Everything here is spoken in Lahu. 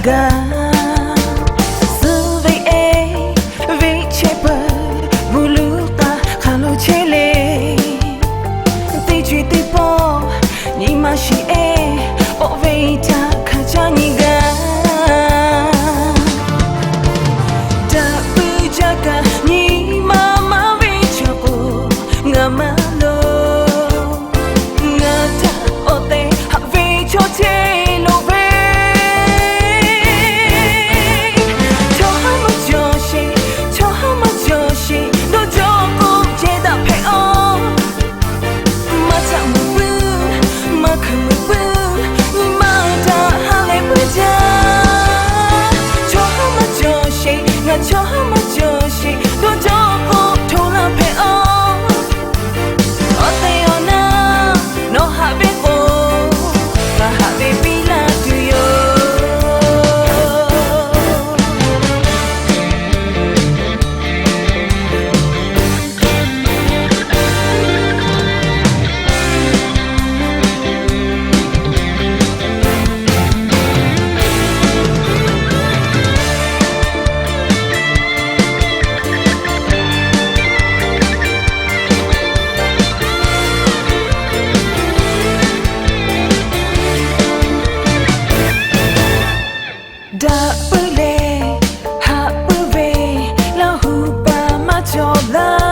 g'a. Suh ve e ve chehˇ peuˬ, mvuhˇ luˬ k'a hk'a lo chehˇ le. Teˇ co e teˇ pawˆ nyi ma shiˍ e, pawˆ ve htaꞈ hkanˍ caˇ nyi g'a. Daꞈ puiˉ jaˇ kaꞈ nyi ma maˇ ve chaw k'o, ngaˬ maˇ lo. Ngaˬ htaꞈ awˬ tehˬ haꞈ ve chaw chehˇ lo ve. Chaw haˉ maˇ cawˬ sheˍ, chaw haˉ maˇ cawˬ sheˍ, dawˇ jawˇ k'o ceh daꞈ hpehꞈ-oˬ. Maˇ caˆ meuˍ puiˉ, maˇ hkui meuˍ puiˉ, nyi ma htaꞈ ha lehˬ puiˉ jaˇ. Chaw haˉ maˇ cawˬ sheˍ, ngaˬ chaw haˉ maˇ cawˬ sheˍ, dawˇ jawˇ k'o hto laˇ hpehꞈ-oˬ. Awˬ tehˬ awˬ na nawˬ haꞈ ve k'o, ngaˬ haꞈ ve piˇ laˇ tuˬ yoˬ. Daꞈ puiˉ leh haꞈ puiˉ ve, Laˇ hu paˍ maˇ cawˬ la.